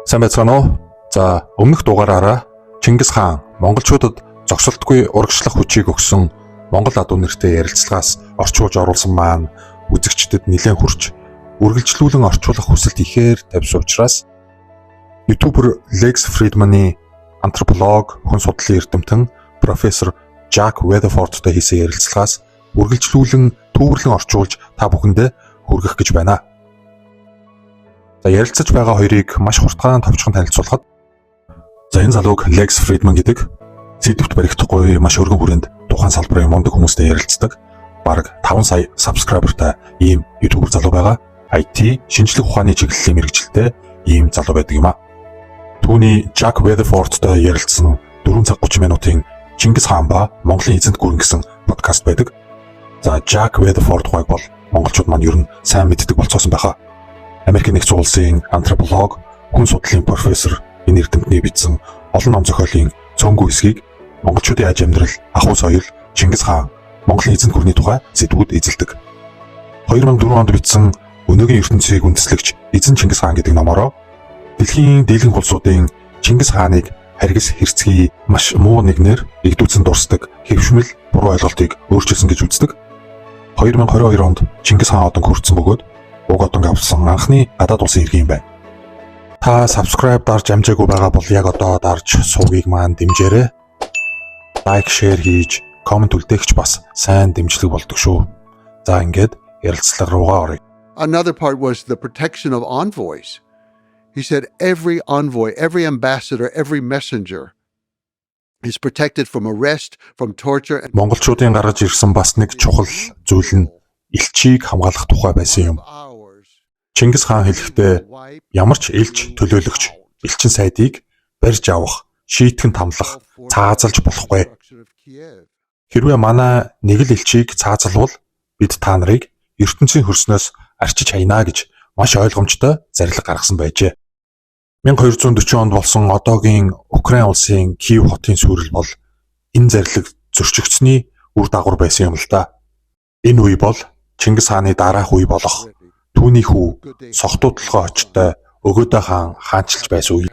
Сайн байцгаана уу? За, өмнөх дугаараараа Чингис хаан монголчуудад зогсолтгүй урагшлах хүчийг өгсөн Монгол адуу нэртэй ярилцлагаас орчуулж оруулсан маань үзэгчдэд нэлээд хүрч үргэлжлүүлэн орчуулах хүсэлт ихээр тавьсан учраас YouTuber Lex Fridman-ы антрополог, хүн судлалын эрдэмтэн профессор Jack Weatherford-той хийсэн ярилцлагаас үргэлжлүүлэн түүвэрлэн орчуулж та бүхэндээ хүргэх гэж байна. За, ярилцаж байгаа хоёрыг маш хурдхан товчхон танилцуулахад, за, энэ залууг Lex Fridman гэдэг сэдэвт баригдахгүй маш өргөн хүрээнд тухайн салбарын мундаг хүмүүстэй ярилцдаг. Бараг 5 сая subscriber тай ийм YouTuber залуу байгаа. IT шинжлэх ухааны чиглэлийн мэргэжилтэй ийм залуу байдаг юм а. Түүний Jack Weatherford-той ярилцсан 4 цаг 30 минутын Чингис хаан ба Монголын эзэнт гүрэн гэсэн подкаст байдаг. За, Jack Weatherford тухайг бол монголчууд маань ер нь сайн мэддэг болцоосон байхаа. Америк Нэгдсэн Улсын антрополог, хүн судлалын профессор энэ эрдэмтний бичсэн олон ном зохиолын цөөнгүй хэсгийг монголчуудын аж амьдрал, ахуй соёл, Чингис хаан, Монголын эзэнт гүрний тухай сэдвүүд эзэлдэг. 2004 онд бичсэн Өнөөгийн ертөнцийг үндэслэгч эзэн Чингис хаан гэдэг номороо дэлхийн дийлэнх улсуудын Чингис хааныг харгис хэрцгий, маш муу нэгнээр эгдүүцэн дурсдаг хэвшмэл буруу ойлголтыг өөрчилсөн гэж үздэг. 2022 онд Чингис хаан одонг хүртсэн бөгөөд уг одонг авсан анхны гадаад улсын иргэн юм байна. Та subscribe дарж амжаагүй байгаа бол яг одоо дарж сувгийг маань дэмжээрэй. Like, share хийж, comment үлдээх ч бас сайн дэмжлэг болдог шүү. За, ингээд ярилцлага руугаа оръё. Another part was the protection of envoys. He said every envoy, every ambassador, every messenger is protected from arrest, from torture. And Монголчуудын гаргаж ирсэн бас нэг чухал зүйл нь элчийг хамгаалах тухай байсан юм. Чингис хаан хэлэхдээ ямар ч элч төлөөлөгч, элчин сайдыг барьж авах, шийтгэн тамлах, цаазалж болохгүй. Хэрвээ манай нэг л элчийг цаазалвал бид та нарыг ертөнцийн хөрснөөс арчиж хаяна гэж маш ойлгомжтой зарлиг гаргасан байжээ. 1240 онд болсон одоогийн Украин улсын Киев хотын сүйрэл бол энэ зарлиг зөрчигдсөний үр дагавар байсан юм л да. Энэ үе бол Чингис хааны дараах үе болох түүний хүү Согтуу Толгой очтой Өгөөдэй хаан хаанчилж байсан үе.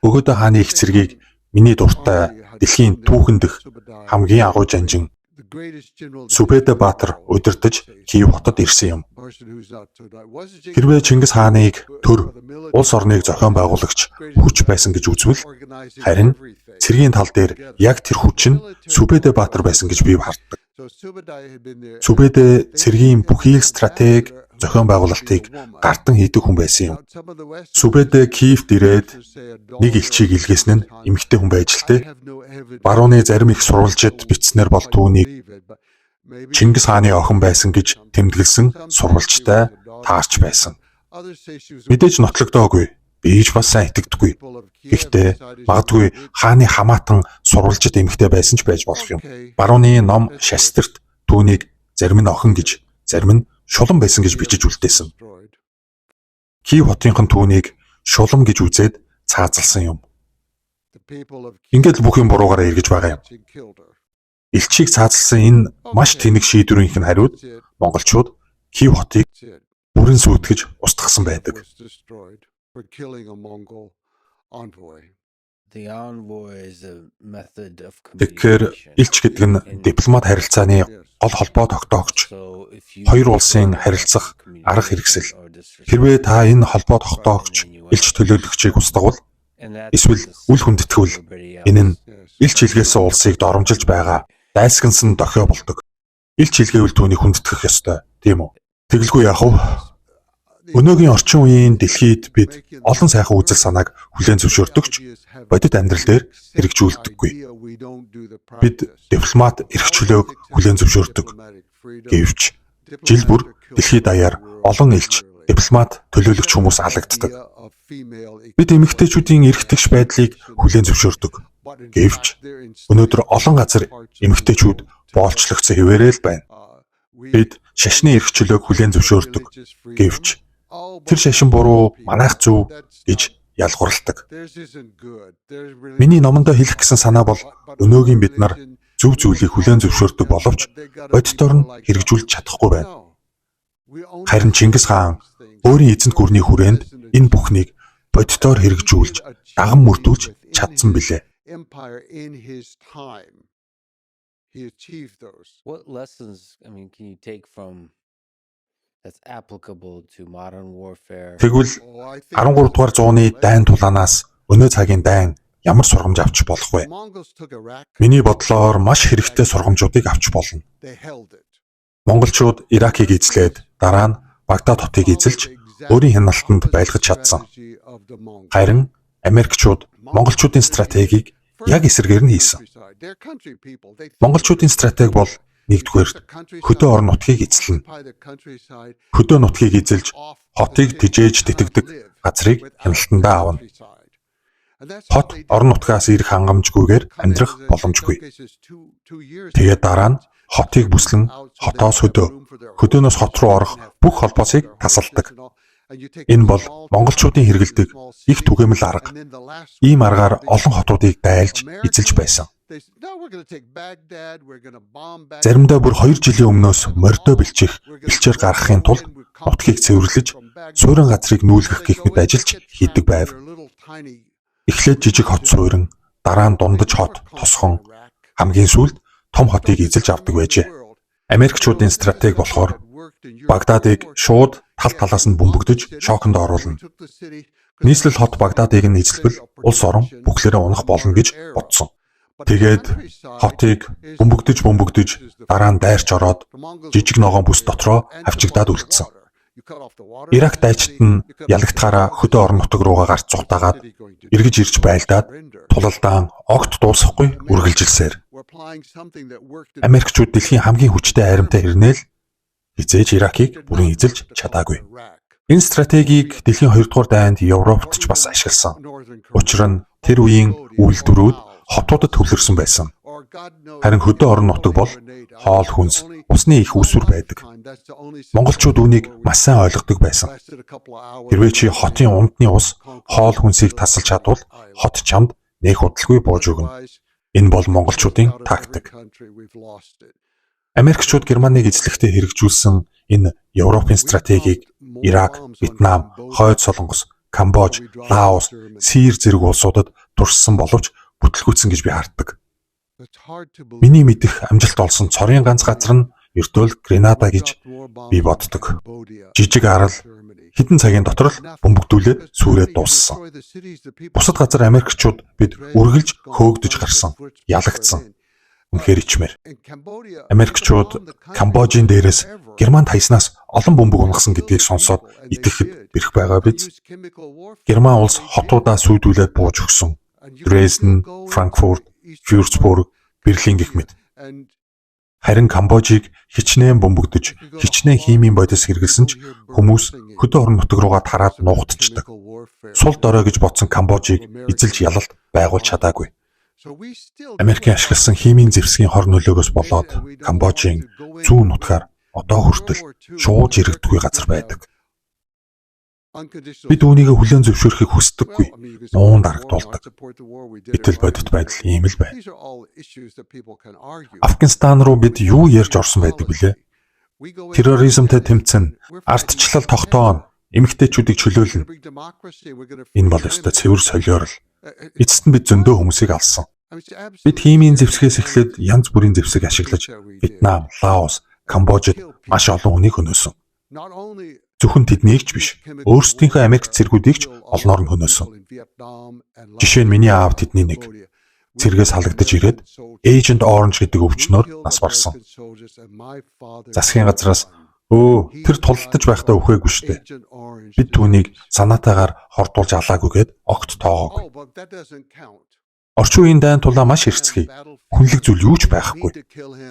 Өгөөдэй хааны эх цэргийг миний дуртай дэлхийн түүхэн дэх хамгийн агуу жанжин Сүбэдэ Баатар удирдаж Киев хотод ирсэн юм. Хэрвээ Чингис хааныг төр улс орныг зохион байгуулагч хүч байсан гэж үзвэл, харин цэргийн тал дээр яг тэр хүч нь Сүбэдэ Баатар байсан гэж би харддаг. Сүбэдэ цэргийн бүхий л стратеги, зохион байгуулалтыг гардан хийдэг хүн байсан юм. Сүбэдэ Киевт ирээд нэг элчийг илгээсэн нь эмэгтэй хүн байж л дээ. Барууны зарим их сурвалжид бичснээр бол түүнийг Чингис хааны охин байсан гэж тэмдэглэсэн сурвалжтай таарч байсан. Мэдээж нотлогдоогүй. Би ч бас сайн итгэдэггүй. Гэхдээ магадгүй хааны хамаатан сурвалжид эмэгтэй байсан ч байж болох юм. Барууны ном шастрт түүнийг зарим нь охин гэж, зарим нь шулам байсан гэж бичиж үлдээсэн. Киев хотынхон түүнийг шулам гэж үзээд цаазалсан юм. Ингээд л бүх юм буруугаараа эргэж байгаа юм. Элчийг цаазалсан энэ маш тэнэг шийдвэрийнх нь хариуд монголчууд Киев хотыг бүрэн сүйтгэж устгасан байдаг. For killing a Mongol envoy. The envoy is a method of Тэгэхээр элч гэдэг нь дипломат харилцааны гол холбоо тогтоогч, хоёр улсын харилцах арга хэрэгсэл. Хэрвээ та энэ холбоо тогтоогч элч төлөөлөгчийг устгавал эсвэл үл хүндэтгэвэл энэ нь элч илгээсэн улсыг доромжилж байгаа дайсагнасан дохио болдог. Элч илгээвэл түүнийг хүндэтгэх ёстой, тийм үү? Тэгэлгүй яах вэ? Өнөөгийн орчин үеийн дэлхийд бид олон сайхан үзэл санааг хүлээн зөвшөөрдөг ч бодит амьдрал дээр хэрэгжүүлдэггүй. Бид дипломат эрх чөлөөг хүлээн зөвшөөрдөг. Гэвч жил бүр дэлхийд даяар олон элч, дипломат, төлөөлөгч хүмүүс алагддаг. Бид эмэгтэйчүүдийн эрх тэгш байдлыг хүлээн зөвшөөрдөг. Гэвч өнөөдөр олон газар эмэгтэйчүүд боолчлогдсон хэвээрээ л байна. Бид шашны эрх чөлөөг хүлээн зөвшөөрдөг. Гэвч тэр шашин буруу, манайх зөв гэж ялгаварладаг. Миний номондоо хэлэх гэсэн санаа бол өнөөгийн бид нар зөв зүйлийг хүлээн зөвшөөрдөг боловч бодитоор нь хэрэгжүүлж чадахгүй байна. Харин Чингис хаан өөрийн эзэнт гүрний хүрээнд энэ бүхнийг бодитоор хэрэгжүүлж, даган мөрдүүлж чадсан билээ. Empire in his time. He achieved those. What lessons, I mean, can you take from that's applicable to modern warfare? Тэгвэл Oh, I think 13 дугаар зууны дайн тулаанаас өнөө цагийн дайн ямар сургамж авч болох вэ? The Mongols took Iraq. Миний бодлоор маш хэрэгтэй сургамжуудыг авч болно. They held it. Монголчууд Иракийг эзлээд дараа нь Багдад хотыг эзэлж өөрийн хяналтанд байлгаж чадсан. Харин Америкчууд монголчуудын стратегийг яг эсрэгээр нь хийсэн. Монголчуудын стратеги бол нэгдүгээр, хөдөө орон нутгийг эзлэнэ. Хөдөө нутгийг эзэлж хотыг тэжээж тэтгэдэг газрыг хяналтандаа авна. Хот орон нутгаас ирэх хангамжгүйгээр амьдрах боломжгүй. Тэгээд дараа нь хотыг бүслэн хотоос хөдөө, хөдөөнөөс хот руу орох бүх холбоосыг тасалдаг. Энэ бол монголчуудын хэрэглэдэг их түгээмэл арга. Ийм аргаар олон хотуудыг дайлж эзэлж байсан. Заримдаа бүр 2 жилийн өмнөөс морьдоо бэлчих, бэлчээр гаргахын тулд нутгийг цэвэрлэж, суурин газрыг нүүлгэх гэх мэт ажиллаж хийдэг байв. Эхлээд жижиг хот суурин, дараа нь дундаж хот тосгон, хамгийн сүүлд том хотыг эзэлж авдаг байжээ. Америкчуудын стратеги болохоор Багдадыг шууд тал талаас нь бөмбөгдөж шоконд оруулна. Нийслэл хот Багдадыг нь эзэлбэл улс орон бүхлээрээ унах болно гэж бодсон. Тэгээд хотыг бөмбөгдөж бөмбөгдөж дараа нь дайрч ороод жижиг ногоон бүс дотроо хавчигдаад үлдсэн. Ирак дайчид нь ялагдахаараа хөдөө орон нутаг руугаа гарч зугатаагаад эргэж ирж байлдаад тулалдаан огт дуусахгүй үргэлжилсээр. Америкчууд дэлхийн хамгийн хүчтэй айрамтай хэрнээ л хэзээ ч Иракийг бүрэн эзэлж чадаагүй. Энэ стратегийг дэлхийн 2 дугаар дайнд Европт ч бас ашигласан. Учир нь тэр үеийн үйлдвэрүүд хотуудад төвлөрсөн байсан. Харин хөдөө орон нутаг бол хоол хүнс, усны их үүсвэр байдаг. Монголчууд үүнийг маш сайн ойлгодог байсан. Хэрвээ чи хотын ундны ус, хоол хүнсийг тасалж чадвал хот чамд нэх удалгүй бууж өгнө. Энэ бол монголчуудын тактик. Америкчууд Германыг эзлэхдээ хэрэгжүүлсэн энэ Европын стратегийг Ирак, Вьетнам, Хойд Солонгос, Камбож, Лаос, Сири зэрэг улсуудад туршсан боловч бүтэлгүйтсэн гэж би харддаг. Миний мэдэх амжилт олсон цорын ганц газар нь ердөө л Гренада гэж би боддог. Жижиг арал хэдэн цагийн дотор л бөмбөгдүүлээд сүйрээд дууссан. Бусад газар Америкчууд бид үргэлж хөөгдөж гарсан, ялагдсан. Үнэхээр ичмээр. Америкчууд Камбожийн дээрээс Германд хаяснаас олон бөмбөг унагасан гэдгийг сонсоод итгэхэд бэрх байгаа биз? Герман улс хотуудаа сүйдүүлээд бууж өгсөн. Дрезден, Франкфурт, Вюрцбург, Берлин гэх мэт. Харин Камбожийг хичнээн бөмбөгдөж, хичнээн химийн бодис хэрэглэсэн ч хүмүүс хөдөө орон нутаг руугаа тараад нуугдчихдаг. Сул дорой гэж бодсон Камбожийг эзэлж ялалт байгуулж чадаагүй. Америкийн ашигласан химийн зэвсгийн хор нөлөөгөөс болоод Камбожийн зүүн нутгаар одоо хүртэл шууж иргэдэггүй газар байдаг. Бид үүнийг хүлээн зөвшөөрөхийг хүсдэггүй. Нуун дарагдуулдаг. Гэтэл бодит байдал ийм л байна. Афганистан руу бид юу ярьж орсон байдаг билээ? Терроризмтай тэмцэнэ, ардчлал тогтооно, эмэгтэйчүүдийг чөлөөлнө. Энэ бол ёстой цэвэр солиорол. Эцэст нь бид зөндөө хүмүүсийг алсан. Бид химийн зэвсгээс эхлээд янз бүрийн зэвсэг ашиглаж Вьетнам, Лаос, Камбожид маш олон хүнийг хөнөөсөн. Зөвхөн тэднийг ч биш, өөрсдийнхөө Америк цэргүүдийг ч олноор нь хөнөөсөн. Жишээ нь миний аав тэдний нэг. Цэргээс халагдаж ирээд Agent Orange гэдэг өвчнөөр нас барсан. Засгийн газраас тэр тулалдаж байхдаа үхээгүй шүү дээ. Бид түүнийг санаатайгаар хордуулж алаагүй гээд огт тоогоогүй. Орчин үеийн дайн тулаан маш эрсдэлтэй. Хүнлэг зүйл юу ч байхгүй.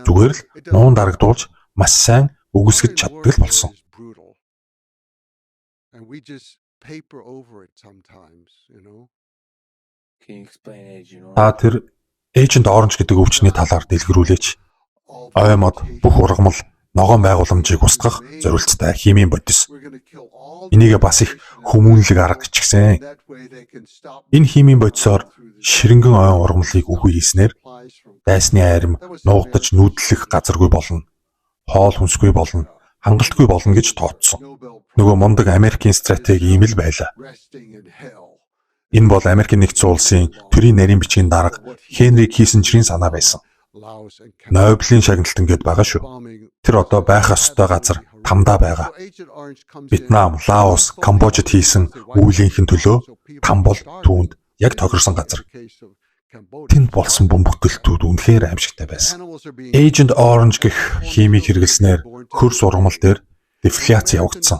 Зүгээр л нуун дарагдуулж маш сайн үгүйсгэж чаддаг л болсон. And we just paper over it sometimes, you know. Can you explain Agent Orange? Та тэр Agent Orange гэдэг өвчний талаар дэлгэрүүлээч. Ой мод бүх ургамал ногоон байгууламжийг устгах зорилттой химийн бодис. Энийг бас их хүмүүнлэг арга гэчихсэн. Энэ химийн бодисоор ширэнгэн ойн ургамлыг үхүй хийснээр дайсны айрам нуугдаж нүүдлэх газаргүй болно. Хоол хүнсгүй болно, хангалтгүй болно гэж тооцсон. Нөгөө мундаг Америкийн стратеги ийм л байлаа. Resting in hell. Энэ бол Америкийн Нэгдсэн Улсын төрийн нарийн бичгийн дарга Хенри Киссинжерийн санаа байсан. Нобелийн шагналтан гээд байгаа шүү. Тэр одоо байх ёстой газар тамдаа байгаа. Вьетнам, Лаос, Камбожид хийсэн үйлийнхэн төлөө там бол түүнд яг тохирсон газар. Тэнд болсон бөмбөгдөлтүүд үнэхээр аимшигтай байсан. Agent Orange гэх химийг хэрэглэснээр хөрс ургамал дээр дефляц явагдсан.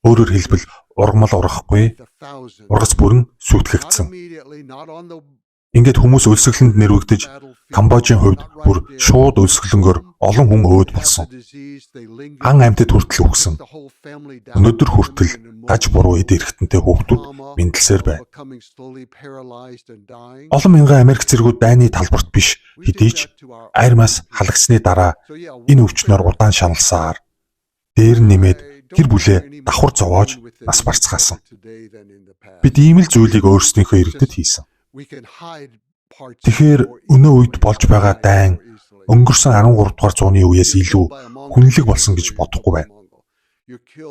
Өөрөөр хэлбэл, ургамал ургахгүй, ургац бүрэн сүйтгэгдсэн. Ингээд хүмүүс өлсгөлөнд нэрвэгдэж, Камбожийн хувьд бүр шууд өлсгөлөнгөөр олон хүн өөд болсон. Ан амьтад хүртэл үхсэн. Өнөөдөр хүртэл гаж буруу эд эрхтэнтэй хүүхдүүд мэндэлсээр байна. Олон мянган Америк цэргүүд дайны талбарт биш хэдий ч армиас халагдсаны дараа энэ өвчнөөр удаан шаналсаар, дээр нь нэмээд гэр бүлээ давхар зовоож нас барцгаасан. Бид ийм л зүйлийг өөрсдийнхөө иргэдэд хийсэн. Тэгэхээр өнөө үед болж байгаа дайн өнгөрсөн 13 дугаар зууны үеэс илүү хүнлэг болсон гэж бодохгүй байна.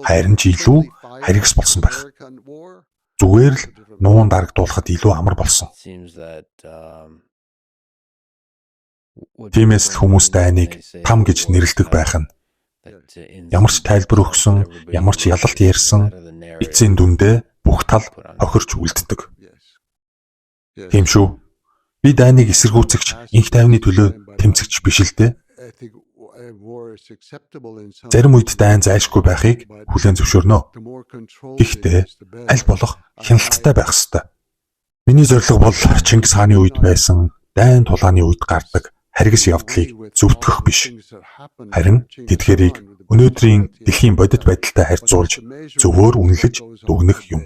Харин ч илүү харигс болсон байх. Зүгээр л нуун дарагдуулахад илүү амар болсон. Seems that Тиймээс л хүмүүс дайныг там гэж нэрлэдэг байх нь. Ямар ч тайлбар өгсөн, ямар ч ялалт ярьсан эцсийн дүндээ бүх тал хохирч үлддэг. Тийм шүү. Би дайныг эсэргүүцэгч, энх тайвны төлөө тэмцэгч биш л дээ. Зарим үед дайн зайлшгүй байхыг хүлээн зөвшөөрнө. Гэхдээ аль болох хяналттай байх ёстой. Миний зорилго бол Чингис хааны үед байсан дайн тулааны үед гардаг харгас явдлыг зөвтгөх биш. Харин тэдгээрийг өнөөдрийн дэлхийн бодит байдалтай харьцуулж зөвөөр үнэлж дүгнэх юм.